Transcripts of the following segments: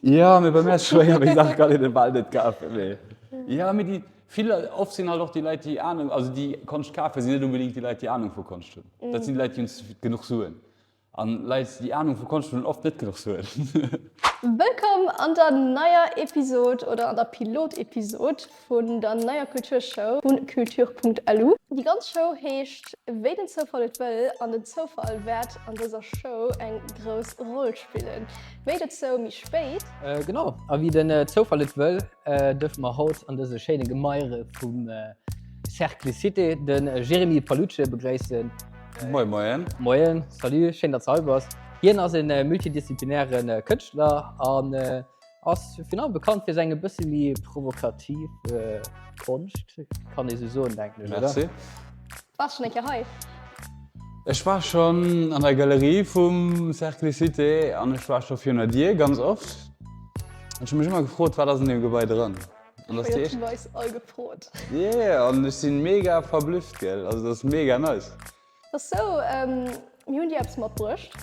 Jo, mee bei mir ass schwéier, wéi Saach kann een e bal net kafen. Mee jo, mee déi vill, oft sinn halt och déi Leit, déi Anung, also déi Konscht kafen, sinn net unbedingt déi Leit, déi Anung vu Konscht hunn. Dat sinn déi Leit, déi hunn genuch Suen. An Leit, déi Anung vu Konscht hunn, hunn oft net genuch Suen. Wëllkomm an der neier Episod oder an der Pilotepisod vun der neier Kulturshow vun Culture.lu. Déi ganz Show heescht Wéi den Zoufall et wëll an den Zoufall wäert an dëser Show eng grouss Roll spillen. Méi dozou méi spéit. Genau, a wéi den Zoufall et wëll, dürfe mer haut an dëse schéine Gemaiere vum Cercle Cité de Jérémy Palucce begréissen. Moien, moien. Moien, salut, schéin datt s de hei bass. Hien ass e multidisziplinäre Kënschtler an ass virun allem bekannt fir seng e bësse méi provokativ Konscht, kann ee sou soen, denken ech, oder? Merci. Waars schonn eng Kéier hei? Ech war schonn an der Galerie vum Cercle Cité an ech war scho virun der Dier ganz oft. An ech hu mech ëmmer gefrot, wat ass an deem Gebai dran? An dat ass déi eis all gefrot. Yeah, an ech sinn mega verblüfft, gell? Also dat ass mega nice. Dat ass sou, mir hunn dir eppes matbruecht.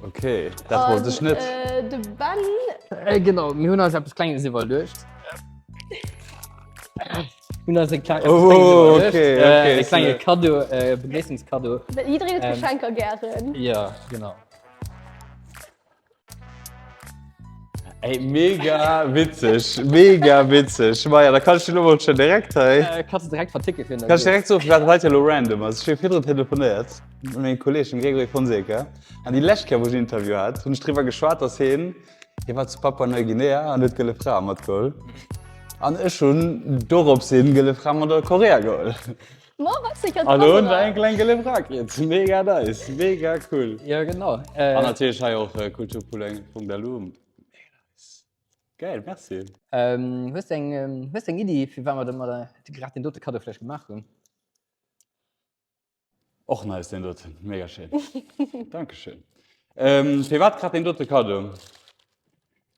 Ok, dat wollt ech net. An de Ben. Genau, mir hunn eis eppes Klenges iwwerluecht. Mir hunn eis e kleng, eppes Klenges Oh, iwwerluecht. okay, okay. E klenge Kaddo, e Begréissungskaddo. Jiddereen huet Geschenker gären. Ja, genau. Ey, mega witzeg, mega witzeg. Maja, da kann ech den Owend schon direkt hei. Äh, kannst du direkt verticken fir Kann ich direkt so, wat heute lo random ass. Ech hu virdrun telefonéiert mat mengem Kolleg, dem Gregory Fonseca. An déi lescht Kéier, wou ech en Interview hat, hunn ech driwwer geschwat, dass hien, hie war zu Papua-Neuguinea an huet gëlle Frae matgeholl. An ech hunn dorops hin gëlle Fra mat a Korea geholl. Ma was ich An elo hunn wir eng kleng gëlle Fra kritt. Mega nice, mega cool. Ja, genau. An natierlech hei och kulturpuleng.lu. Mega nice. Geil, merci. Ähm, hues du eng, hues du eng Iddi, firwat mer de, grad deen dote Kaddo vläicht gemaach hunn? Och nice deen doten, mega schéin. Dankeschön. Ähm, firwat grad deen dote Kaddo?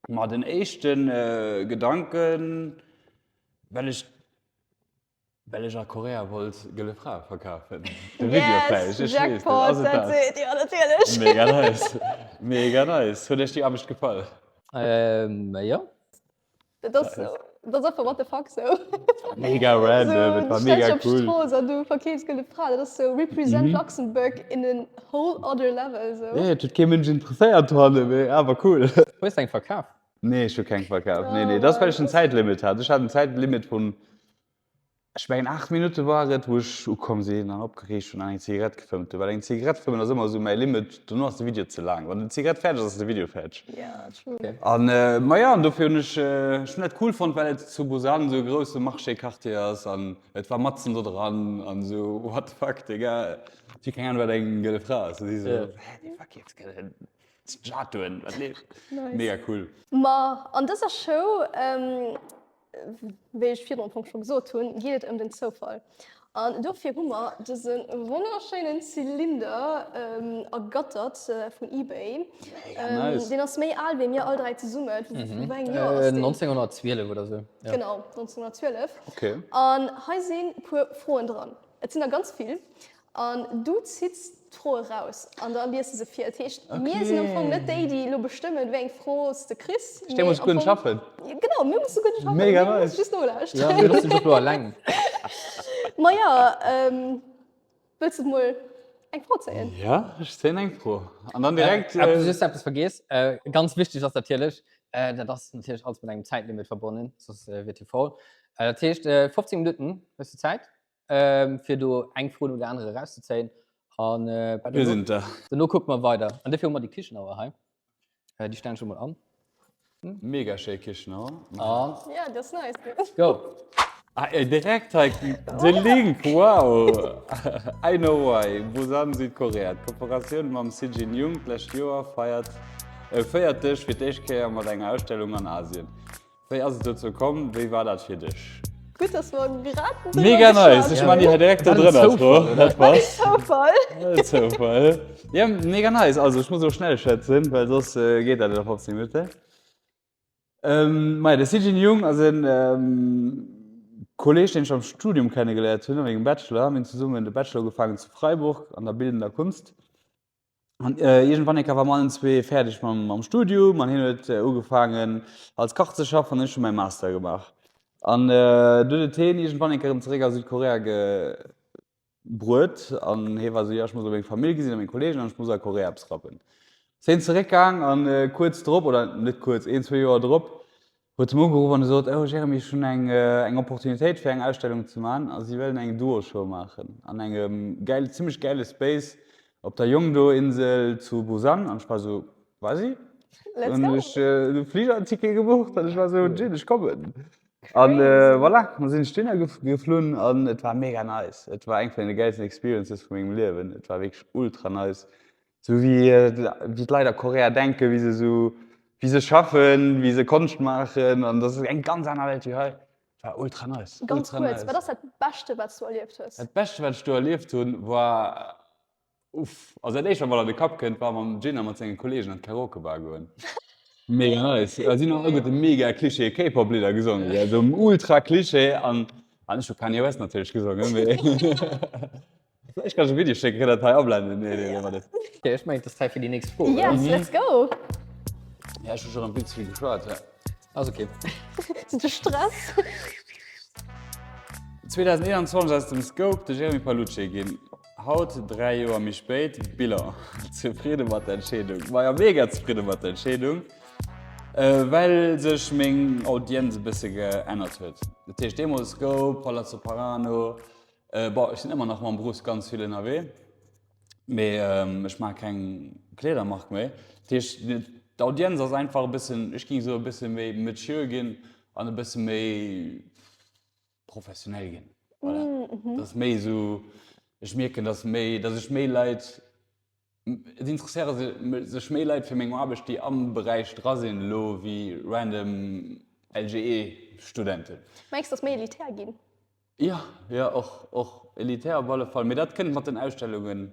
Ma den éischten Gedanken, well ech Well ech a Korea wollt gëlle Frae verkafen. De Video vläicht, ech weess net. Ass et dat? Jo, natierlech. Mega nice. Mega nice. Huet iech déi Aarbecht gefall? Ähm, jo. Dat ass, dat ass einfach what the fuck sou. Mega random, et war mega cool. Du stells dech op d'Strooss an du verkeefs gëlle Fraen. Dat ass sou represent Luxembourg in a whole other level sou. Nee, et huet kee Mënsch interesséiert dohanne, mee awer cool. Hues de eng verkaf? Nee, ech hu keng verkaf. Nee, nee, dat ass well ech en Zäitlimit hat. Ech hat en Zäitlimit vun, ech mengen 8 Minutte war et, wou ech ukomm sinn an opgereegt hunn an eng Zigarett gefëmmt hunn. Well eng Zigarett fëmmen ass ëmmer esou mäi Limit, dono ass de Video ze laang. Wann den Zigarett fäerdeg ass, ass de Video fäerdeg. Ja, true. An ma jo, an dofir hunn ech, ech hunn dat cool fonnt, well et zu Busan esou e grousse Marché-Quartier ass an et war matzen do dran an esou what the fuck, Digga. Ech hu keng Ahnung, wat eng gëlle Fra ass. A si esou, hä, déi verkeeft gëlle. Statuen, wat leeft? Nice. Mega cool. Ma an dëser Show, wéi ech virdrun am Fong scho gesot hunn, geet et ëm den Zoufall. An dofir hu mer dëse wonnerschéinen Zylinder ergattert vun eBay. Mega nice. Deen ass méi al wéi mir all 3 zesummen. Vu wéi engem Joer ass deen? 1912 oder sou. Genau, 1912. Okay. An hei si puer Froen dran. Et sinn der ganz vill. An du zitts d'Fro eraus an da lies de se vir. Dat heescht, mir sinn am Fong net déi, déi elo bestëmmen, wéi eng Fro s de kriss. Ech muss guer net schaffen. Genau, mir musse guer net schaffen. Mega Mir nice. musse just nolauschteren. Ja, mir loossen dech och elo eleng. Maja, wëlls de mol eng Fro zéien? Ja, ech zéien eng Fro. An dann direkt. Äh, just eppes vergiess. Ganz wichteg ass natierlech, dat ass natierlech alles mat engem Zäitlimit verbonnen, soss wier et jo faul. Dat heescht, 15 Minutten hues de Zäit. fir do eng Fro no der anerer erauszezéien. An äh, Wir sind da. Dono kucke mer weider. An dofir hu mer déi Kichenauer hei. Äh, déi stellen ech mol an. Mega schéi Kichenauer. An Ja, dat ass nice. go! Ah, ey, direkt hei de Link, wow! I know why, Busan, Südkorea. D'Kooperatioun mam Sijin Jung d'lescht Joer feiert, äh, féiert dech fir d'éischt Kéier mat enger Ausstellung an Asien. Wéi ass et dozou komm? Wéi war dat fir dech? Gutt, dass mer grad driwwer Mega nice! geschwat Ech man déi hei direkt do Wat en drënner, Zoufall, d'Fro. oder? Dat Wat een passt. Zoufall! Wat en Zoufall. Ja, mega nice. Also ech muss elo schnell schwätzen, well soss geet dat net a 15 Minutten. Maja, de Sijin Jung ass en Kolleg, deen ech am Studium kennegeléiert hunn, a mengem Bachelor. Mir hunn zesummen de Bachelor ugefaangen zu Freiburg an der Bildender Kunst. An iergendwann eng Kéier ware mer allen zwee fäerdeg mam Studium an hien huet ugefaangen als Kach ze schaffen an ech hu mäi Master gemaach. An du huet et hien iergendwann eng Kéier erëm zeréck a Südkorea gebruet an hie war esou, jo ech muss elo meng Famill gesinn a meng Kolleegen an ech muss a Korea eppes rappen. Ass hien zeréckgaang an kuerz drop, oder net kuerz, een, zwee Joer drop, Huet em ugeruff an gesot, Oh Jérémy, ech hunn eng eng Opportunitéit fir eng Ausstellung ze man a si wëllen eng Duo-Show maachen an engem gäil zimmlech gäile Space op der Yeongdo-Insel zu Busan. An ech war esou, Vas-y! Let's Hunn go! ech e Fligerticket gebucht an ech war esou, Jin, ech kommen! An voilà, da sinn ech dohinner geflunn an et war mega nice. Et war eng vun deene gäilsten Experiences vu mengem Liewen. Et war wierklech ultra nice. Sou wéi wéi d'Leit a Korea denken, wéi se sou, wéi se schaffen, wéi se Konscht maachen an dat ass eng ganz aner Welt wéi hei. War ultra nice. Ganz ultra kuerz, nice. wat ass dat Beschte wat s du erlieft hues? Dat Beschte wat ech do erlieft hunn war, uff, also dat éischt wat mer an de Kapp kënnt war mam Jin a mat sengen Kollegen an d'Karaoke-Bar goen. Mega nice. Da sinn och alleguerte mega Klischee K-Pop Lidder gesongen, gell, sou ultra Klischee an an ech hu Kanye West natierlech gesongen, mee. Ech kann e Video schécken, kënnt dat hei ablenden? Nee, nee, nee, net. Okay, ech mengen, et ass Zäit fir déi nächst Fro, oder? Yes, let's go! Ja, ech hu scho rëm vill ze vill geschwat. Ja. Ass okay. Sinn de Stress. 2021 aus dem Scope de Jeremy Palucci ginn. Haut, 3 Joer méi spéit, Bilan. Zefridde mat der Entscheedung? Maja, mega zefridde mat der Entscheedung, well sech meng Audienz e bësse geännert huet. Dat heescht, deemools Scope, Palazzo Parano, Bon, ech sinn ëmmer nach mam Bruce ganz vill ënnerwee, mee ech maache keng Kleedermark méi. Dat heescht, d'Audienz ass einfach e bëssen, ech géing soen, e bësse méi mature ginn an e bësse méi professionell ginn. Voilà. Dat ass méi esou, ech mierken, datt méi, datt ech méi Leit, et interesséiere sech méi Leit fir meng Aarbecht, déi am Beräich dra sinn elo, wéi random LGE-Studenten. Mengs du, datt méi elitär ginn? Jo, jo, och, och elitär op alle Fall. Mee dat kënnt mat den Ausstellungen.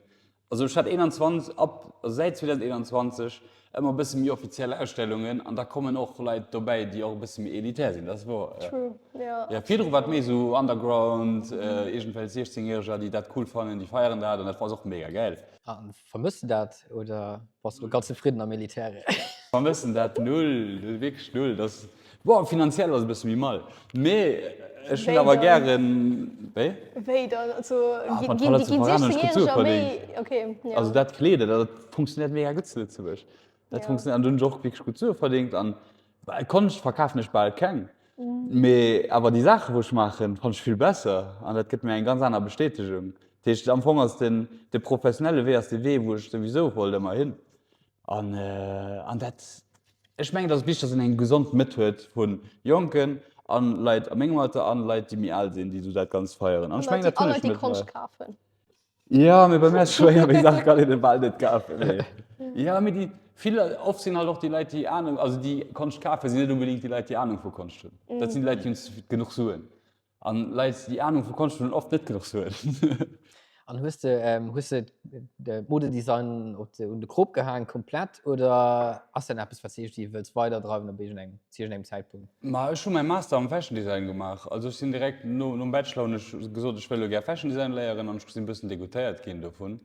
Also ech hat 21, ab, also säit 2021 ëmmer e bësse méi offiziell Ausstellungen an da kommen och Leit dobäi, déi och e bësse méi elitär sinn. Dat ass wouer, jo. True, jo. Jo, virdru war et méi esou Underground, iergendwelch 16 Järeger, déi dat cool fannen, déi feieren dat an dat ass och mega gäil. A vermëss de dat oder bass du ganz zefridden am Elitäre? Vermëssen dat null, wierklech null. Dat Bon, finanziell ass e bësse méi mall, mee ech hunn awer gären. Wéi? Wéi dann? Also Ah, ginn mat déi Palazzo ginn Farano hunn ech gutt Sue 16-Järeger méi verdéngt. okay, ja. Also dat Kleeder, dat funktionéiert mega gutt zu Lëtzebuerg. Dat Ja. funktionéiert an do hunn ech och wierklech gutt Sue verdéngt an Konscht verkafen ech bal keng, mee awer déi Saache wou ech maachen, fannen ech vill besser an dat gëtt mir eng ganz aner Bestätegung. Dat heescht am Fong ass den de professionelle Wee ass de Wee wou ech souwisou wollt ëmmer hin. An, an dat, ech mengen, et ass wichteg, dass een eng gesond Mëtt huet vu Jonken an Leit a mengem Alter an Leit, déi méi al sinn, déi esou dat Ganzt feieren. An ech mengen, dat An hunn Leit, ech déi Konscht mëttlerweil. kafen. Jo, mee bei mir ass et schwéier, déi Saach kann een bal net kafen. Nee. Jo, mee déi vill, oft sinn halt och déi Leit, déi Anung, also déi Konscht kafen, sinn net unbedéngt déi Leit, déi Anung vu Konscht hunn. Dat sinn déi Leit, déi hunn genuch Suen. An Leit déi Ahnung vu Konscht hunn, hunn oft net genuch Suen. An hues de hues de de Modedesign op de un de Krop gehaang komplett oder ass dat eppes wat s de iergendwéi wëlls weiderdreiwen op iergendengem zu iergendengem Zäitpunkt? Ma ech hu mäi Master am Fashion Design gemaach. Also ech sinn direkt no nom Bachelor hunn ech gesot ech wëll elo gär Fashion Design léieren an ech sinn e bëssen degoûtéiert ginn dovun.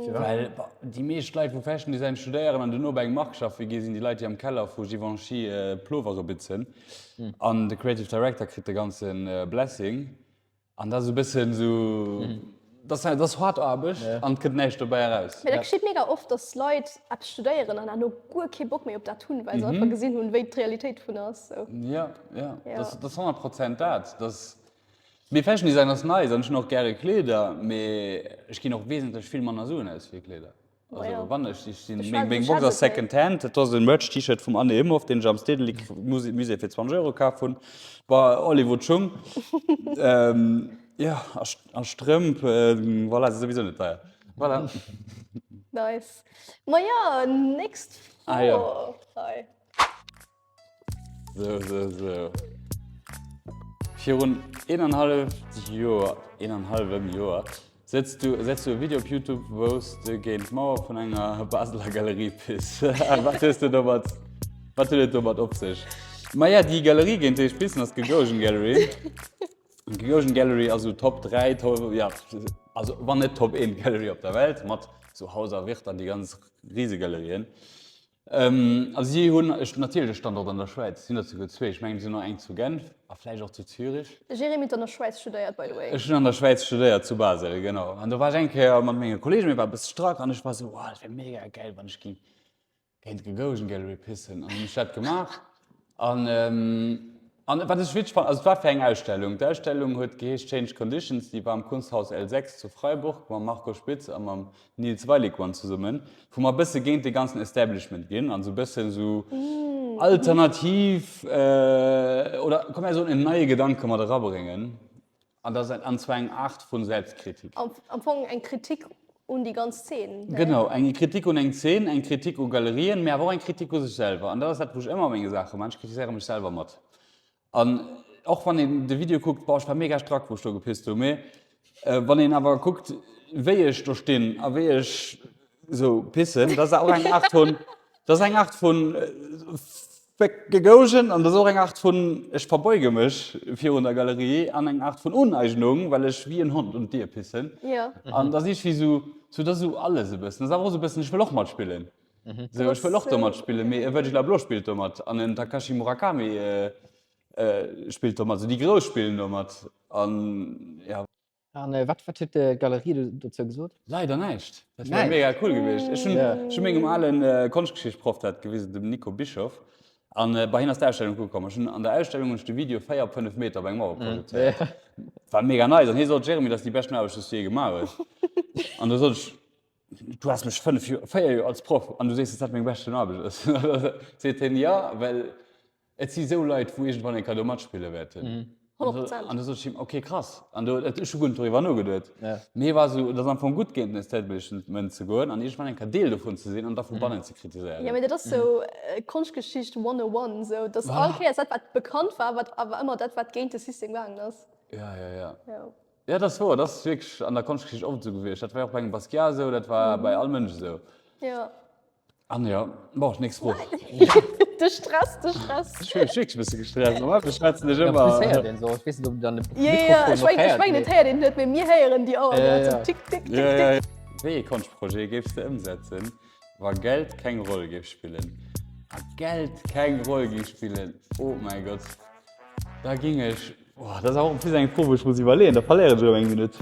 Well déi meescht Leit wou Fashion Design studéieren an duerno bei eng Mark schaffe gi sinn déi Leit déi am Keller vu Givenchy Plovere bitzen an de Creative Director kritt de ganze Blessing an dat ass e bëssen esou, dat ass haart Aarbecht an et kënnt näischt dobäi eraus. Mee dat geschitt mega oft, dass Leit eppes studéieren an herno guer kee Bock méi op dat hunn, well se einfach gesinn hunn, wéi d'Realitéit dovun ass. Jo, jo, dat ass 100 Prozent dat. Mee Fashion Design ass nice an ech hunn och gäre Kleeder, mee ech ginn och wesentlech vill manner Suen aus fir Kleeder. Also wann ech, ech sinn, meng meng Box ass Second Hand, dat ass e Merch T-Shirt vum Anne Imhof, deen ech am Stedelijk Musée fir 20 Euro kaf hunn. Bon, Hollywood Schung, jo, a Strëmp, voilà, si souwisou net deier. Voilà. Nice. Maja, nächst Fro hei. Sou, sou, sou. Virun eenanhalleft Joer, eenanhallwem Joer, setz du, setz du e Video op Youtube, wou s de géint d'Mauer vun enger Baseler Galerie piss. Wat hues de domat, wat huet et domat op sech? Maja, déi Galerie, géint déi ech pissen, ass d'Gagosian Gallery. D'Gagosian Gallery ass esou Top 3, Top, ja, also wann net Top 1 Gallery op der Welt, mat. Sou Hauser Wirth an déi ganz Risegalerien. A si hunn natierlech e Standort an der Schwäiz, si hunn der souguer zwee, ech mengen si hunn och eng zu Genf a vläicht och zu Zürich. De Jérémy huet an der Schwäiz studéiert, by the way. Ech hunn an der Schwäiz studéiert, zu Basel, genau. An do war ech eng Kéier mat menge Kolleegen, mir war e bësse strack an ech war esou, oh dat wär mega gäil, wann ech géing géint d'Gagosian Gallery pissen. An hunn ech dat gemaach an An wat ech witzeg fannen, also et war fir eng Ausstellung. D'Ausstellung huet geheescht Change Conditions, déi war am Kunsthaus L6 zu Freiburg mam Marco Spitz a mam Nils Weiligmann zesummen, wou mer e bësse géint de ganzen Establishment ginn an esou e bëssen esou alternativ oder komm mir soen en neie Gedanke mat erabréngen. An dat ass an zwar eng Aart vu Selbstkritik. Am Fong eng Kritik un déi ganz Zeen, ne? Genau, eng Kritik un eng Zeen, eng Kritik u Galerien, mä awer och eng Kritik u sech selwer. An dat ass dat, wou ech ëmmer a menge Saache maachen, ech kritiséiere mech selwer mat. An och wann een de Video kuckt, boah, ech war mega strack, wou ech do gepisst hu, mä wann een awer kuckt, wéi ech do stinn a wéi ech esou pissen, dat ass och eng Aart vun, dat ass eng Aart vun Gegougen, an dat ass och eng Aart vun, ech verbeuge mech virun der Galerie, an eng Aart vun Uneignung, well ech wéi en Hond un d'Dier pissen. An dat ass iergendwéi esou, sou dat ass esou alles e bëssen. Dat ass awer och esou e bëssen, ech wëll och matspillen. Sou, ech wëll och do matspillen, mee e Virgil Abloh spillt do mat an en Takashi Murakami spillt do mat. Sou déi Grouss spillen do mat an jo. An wat wat huet d'Galerie dozou gesot? Leider näischt. Dat wär mega cool gewiescht. Ech hunn ech hunn mengem alen Konschtgeschicht-Proff dat gewisen, dem Nico Bischoff. An bei hien ass d'Ausstellung kucke komm. Ech hunn an der Ausstellung hunn ech de Video 4 op 5 Meter op eng Mauer projezéiert. War mega nice. An hie sot, Jeremy, dat ass déi beschten Aarbecht, déi s du jee gemaach hues. An du sot ech, du has mech 5 Joer, 4 Joer als Proff an du sees, dass dat meng beschten Aarbecht ass. Seet hien, jo, well Et si sou Leit, wou iergendwann eng Kéier do matspille wäerten. 100%. An du sot ech him, okay, krass. An do, ech hu guer net doriwwer nogeduet. Mee hie war esou, et ass am Fong gutt, géint den Establishment ze goen an iergendwann eng Kéier Deel dovun ze sinn an da vu bannen ze kritiséieren. Jo, mee dat ass sou Konschtgeschicht 101, sou dass all Kéiers dat, wat bekannt war, wat awer ëmmer dat, wat géint de System gaangen ass. Ja, ja, ja. Jo, dat ass wouer. Dat ass wierklech an der Konschtgeschicht oft esou gewiescht. Dat war jo och bei engem Basquiat esou, dat war bei all Mënsch esou. Jo. An jo, bon, nächst Fro. De Stress, de Stress. Ech hu mech wierklech e bësse gestresst. Normalerweis schwätzen ech ëmmer. En plus héiert een se och. Ech weess net, ob du dann de Ja, ja, ech mengen, ech mengen, et héiert een net, mee mir héieren déi Auer grad sou tick, tick, tick, tick. Wéi ee Konschtprojet géifs de ëmsetzen, wa Geld keng Roll géif spillen? Wa Geld keng Roll géif spillen, oh mäi Gott, da géing ech Oh, dat ass awer och plus eng Fro, wou ech muss iwwerleeën, da verléieren ech erëm eng Minutt.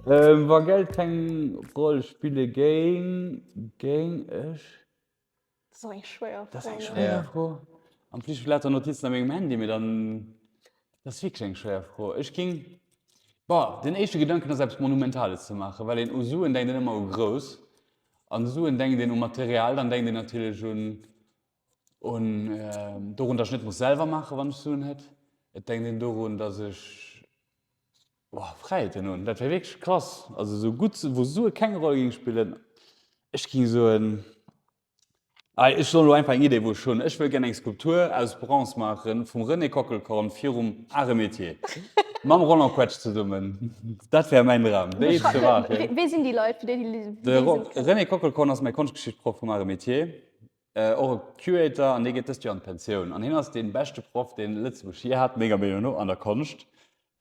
Ähm, wa Geld keng Roll spille géing, géing ech. Dat ass och eng schwéier Fro. Dat ass eng schwéier Fro. An plus, ech hu lauter Notizen a mengem Handy, mee dann, dat ass wierklech eng schwéier Fro. Ech géing, bon, den éischte Gedanken ass, eppes Monumentales ze maachen, well een u Suen denkt een ëmmer u grouss. An Suen denkt een u Material, dann denkt een natierlech un Un dorun, datt ech net muss selwer maachen, wann ech Suen hätt. Et denkt een dorun, datt ech, boah, Fräiheeten hunn. Dat wär wierklech krass. Also esou gutt, wou Sue keng Roll géing spillen. Ech géing soen, ei, ech soen elo einfach eng Idee, wou ech hunn, Ech wëll gär eng Skulptur aus Bronze maache vum René Kockelkorn virum Arts et Métiers mam Roland Quetsch zesummen. Dat wär mäin Dram, déi ze maachen. Wee sinn déi Leit, fir déi, déi De René Kockelkorn ass mäi Konschtgeschicht-Proff vum Arts et Métiers. Och e Curator an dee geet dëst Joer an d'Pensioun. An hien ass dee beschte Proff, deen Lëtzebuerg jee hat, menger Meenung no, an der Konscht,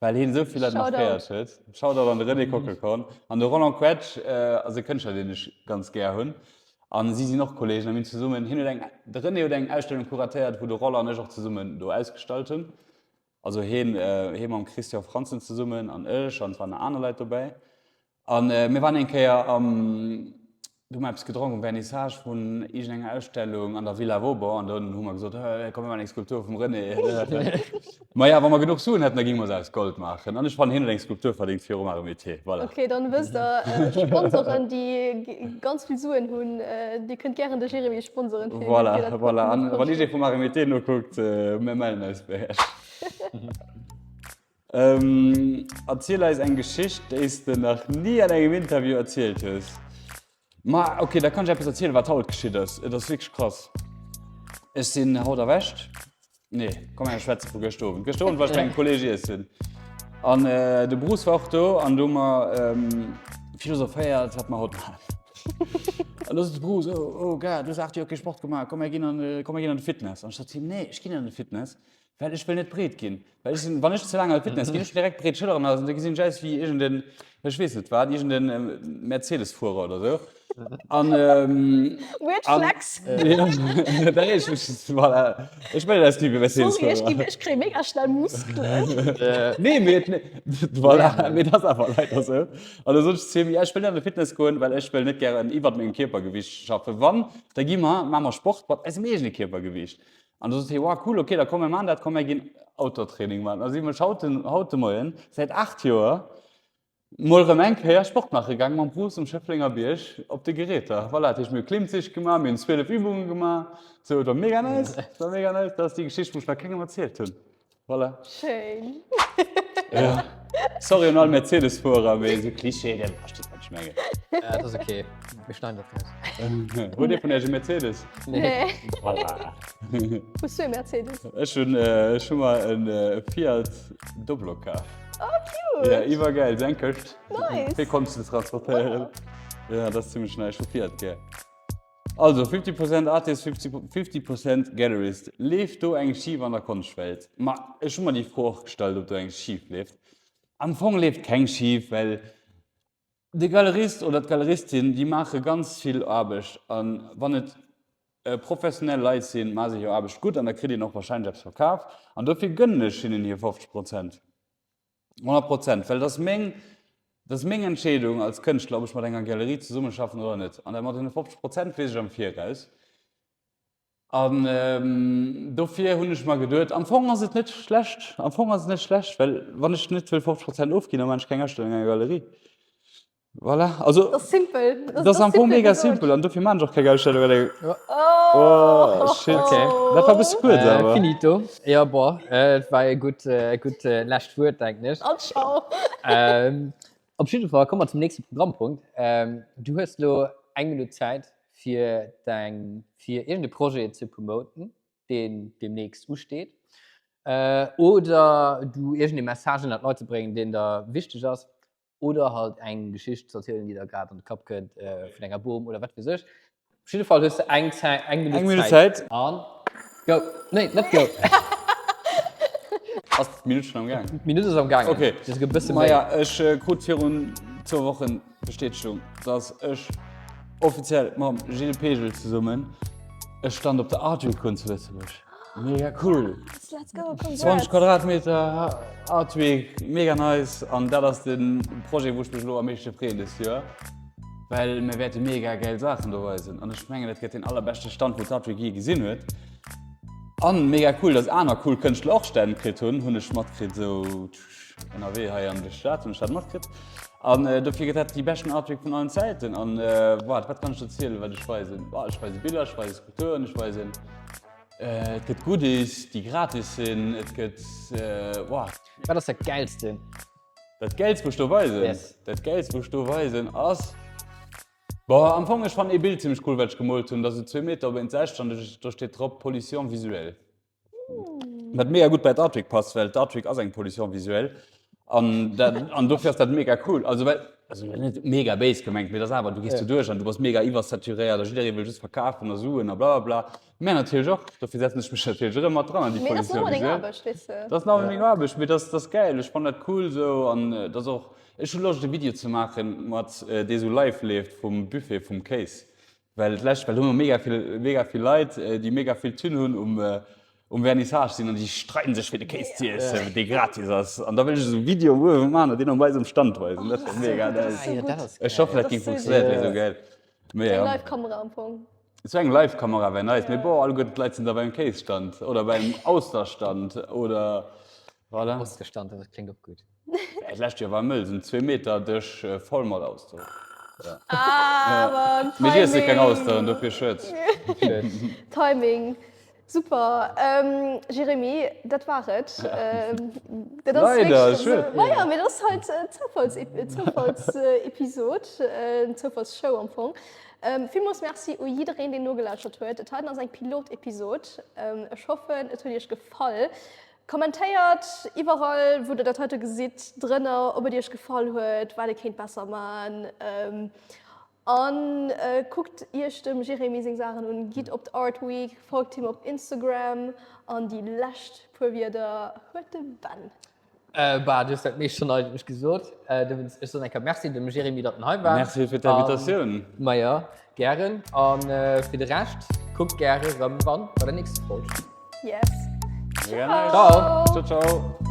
well hien esou vill Leit markéiert huet. Shoutout an de René Kockelkorn. An de Roland Quetsch ass e Kënschtler, deen ech ganz gär hunn. A si sinn och Kolleegen a mir hunn zesummen, hien huet eng, de René huet eng Ausstellung kuratéiert, wou de Roland an ech och zesummen do ausgestallt hunn. Also hien, hie mam Christian Frantzen zesummen an ech an et waren nach aner Leit dobäi. An mir waren eng Kéier am, do hu mer eppes gedronk um Vernissage vun iergendenger Ausstellung an der Villa Vauban an dunn hu mer gesot, hë, komm mir maachen eng Skulptur vum René. Maja, wa mer genuch Suen hätten, da géinge mer se aus Gold maachen. An ech fannen, hien huet eng Skulptur verdéngt virum Arts et Métiers. Voilà. Ok, dann wësst der, Sponsoren, déi ganz vill Suen hunn, dir kënnt gären de Jérémy sponsoren fir Voilà, voilà. An wann iergendee vum Arts et Métiers nokuckt, mir mellen eis bei iech. Erziel eis eng Geschicht, déi s de nach ni an engem Interview erzielt hues. Ma ok, da kann ech eppes erzielen, wat haut geschitt ass. Et ass wierklech krass. Ech sinn haut erwächt. Nee, komm mir schwätze vu gëschter Owend. Gëschter Owend war ech bei engem Kolleeg iessen. An de Bruce war och do an do hu mer philosophéiert, wat mer haut maachen. An do sot de Bruce, Oh, oh God, du hues 8 Joer kee Sport gemaach, komm mir ginn an, komm mir ginn an de Fitness. An ech sot zu him, Nee, ech ginn net an de Fitness. Well ech wëll net breet ginn. Well ech sinn, wann ech ze laang an de Fitness ginn, ech hunn direkt breet Schëlleren an da gesinn ech aus wéi iergend en, ech weess net wat, iergend en Mercedes-Fuerer oder esou. An, ähm, Weird an, flex. Ja, da reeg ech mech, voilà. Ech wëll net ausginn wéi Sorry, ech Mercedes-Fuerer. ginn, ech kréie mega schnell Muskelen. Nee, mee et, voilà, mee dat ass awer leider esou. An da sot ech zu him, ja, ech wëll net an de Fitness goen, well ech wëll net gären iwwert mengem Kierpergewicht schaffen. Wann, da gi mer, maache mer Sport mat eisem eegene Kierpergewicht. An du sot hie, wow, cool, okay, da komm mir maachen dat, komm mir ginn Outdoor-Training maachen. Da si mech haut den, haut de Moien, säit 8 Joer, mol erëm eng Kéier Sport maache gaang mam Bruce um Schëfflenger Bierg op de Geräter. Voilà, dat heescht, mir hu Klimmzich gemaach, mir hunn 12 Übunge gemaach, sou, et war mega nice, et war mega nice. Dat ass déi Geschicht, wou ech nach kengem erzielt hunn. Voilà. Schéin. Ja. Sorry un all Mercedes-Fuerer, mee esou Klischee, der versteet, wat ech mengen. Ja, dat ass okay. Mir schneiden dat raus. Hutt Dir vun Iech e Mercedes? Nee. Voilà. Hues du e Mercedes? Ech hunn äh, ech hu mer en äh, Fiat Doblo kaf. Oh, cute. Ja, iwwergeil, sou eng Këscht. Nice. Fir Konscht ze transportéieren. Ja, dat ass zimmlech nice. Ech hu Fiat gär. Also, 50 Prozent Artist, 50 Prozent Gallerist. Leeft do eng schif an der Konschtwelt? Ma ech hu mer déi Fro och gestallt, ob do eng schif leeft. Am Fong leeft keng schif, well de Galerist oder d'Galeristin, déi maache ganz vill Aarbecht an wann et professionell Leit sinn, maache se hir Aarbecht gutt an da kritt een och warscheinlech eppes verkaf an dofir gënnen ech hinnen hir 50 Prozent. 100 Prozent, well et ass meng, et ass meng Entscheedung als Kënschtler, ob ech mat enger Galerie zesummeschaffen oder net. An dat mat den 50 Prozent weess ech am Viraus. An dofir hunn ech mer geduet, am Fong ass et net schlecht, am Fong ass et net schlecht, well wann ech net wëll 50 Prozent ofginn, da maachen ech keng Ausstellung an enger Galerie. Voilà, also. Dat ass simpel. Dat ass am Fong mega simpel an dofir maan ech och keng Ausstellung well eng. Oh shit. Okay. Dat war e bësse kuerz awer. Finito. Jo bon, et war e gutt, e gutt lescht Wuert denken ech. An ciao. Op jidde Fall komme mer zum nächste Programmpunkt. Du hues elo eng Minutt Zäit fir däin, fir iergend e Projet ze promoten, deen deemnächst usteet, oder du iergend e Message ënnert d'Leit ze bréngen, deen der wichteg ass. Oder halt eng Geschicht ze erzielen, déi der grad an de Kapp kënnt, vun enger Bom oder wat weess ech. Op jidde Fall hues de eng Zäit, eng Minutt Zäit. Eng Minutt Zäit. An go! Nee, net go! Ass d'Minutt schonn am Gaang? D'Minutt ass am Gaangen. Okay. Esouguer e bësse méi. Maja, ech krut virun zwou Wochen d'Bestätegung, dass ech offiziell mam Gilles Pegel zesummen e Stand op der Art Week hunn zu Lëtzebuerg. Mega cool! Let's go, congrats! 20 Quadratmeter Art Week, mega nice! An dat ass de Projet, wou ech mech elo am meeschte freeën dëst Joer, well mir wäerte mega gäil Saachen do weisen. An ech mengen, dat gëtt deen allerbeschte Stand, wou d'Art Week jee gesinn huet. An mega cool, dass aner cool Kënschtler och Stänn kritt hunn, hunn ech matkritt, esou ënnerwee hei an der Stad hunn ech dat matkritt. An dofir gëtt dat déi beschten Art Week vun allen Zäiten. An waart, wat kann ech erzielen, wat ech weisen? Ech weise Biller, ech weise Skulpturen, ech weisen. Et gëtt Goodies, déi gratis sinn. Et gëtt, wow. Wat ass dat Gäilsten? Dat Gäilst, wou ech do weisen? Yes. Dat Gäilst, wou ech do weisen, ass, boah, am Fong, ech fannen ee Bild zimmlech cool, wat ech gemoolt hunn. Dat ass esou zwee Meter op 1,60 an do steet drop Pollution visuelle. Wat mega gutt bei d'Art Week passt, well d'Art Week ass eng Pollution visuelle. An dat, an dofir ass dat mega cool. Also well, also net mega béis gemengt, mee dat ass awer, du gees do duerch an du bass mega iwwersaturéiert a jidderee wëll just verkafen a Suen a blablabla. Mär natierlech och, dofir setzen ech mech natierlech erëm mat dran an déi Mee dat ass Pollution nach ëmmer deng visuelle. Aarbecht, weess de. Dat ass nach ëmmer meng Aarbecht, mee dat ass, dat ass gäil, ech fannen dat cool esou an dat ass och, ech hu Loscht e Video ze maachen mat, dee sou live leeft vum Buffet vum Kéis. Well d'lescht, well hu mer mega vill, mega vill Leit, déi mega vill Thun hunn um, um Vernissage sinn an déi streiden sech fir de Kéis ze iessen, dee gratis ass. An da wëll ech esou e Video uewe maachen an deen op eisem Stand weisen. Dat wär mega nice. Ah jo, dat ass Ech hoffen, dat géing funktionéieren, dat wär esou gäil. Mee Eng ja. Live-Kamera am Fong. Esou eng Live-Kamera wär nice. Mee bon, alleguerten d'Leit sinn da beim Kéisstand oder beim Austerstand oder voilà. Austerstand, dat kléngt och gutt. D'lescht Joer war mëll, sinn zwee Meter Dësch voll mat Austeren. Ah, Mir iesse keng Austeren, dofir schued. Timing, super. Jérémy, dat war et. Dat ass Leider, schued. Maja, mee dat ass halt Zoufallsepisod, Zoufallsshow am Fong. Villmools Merci u jiddereen, deen nogelauschtert huet. Et heiten ass eng Pilotepisod. Ech hoffen, et huet iech gefall. Kommentéiert iwwerall wou der dat heite gesitt drënner ob et iech gefall huet, wat ee kéint besser man. An kuckt iech dem Jérémy seng Saachen un, gitt op d'Art Week, folgt him op Instagram an déi lescht puer Wierder huet de Ben. Bah, du hues dat meescht schonn eigentlech gesot. Dowéinst, ech soen eng Kéier Merci dem Jérémy, datt en hei war. Merci fir d'Invitatioun. Majo, gären. A fir de Rescht, kuckt gäre rëm eran bei der nächster Folg. Yes. Ciao. Ciao, ciao.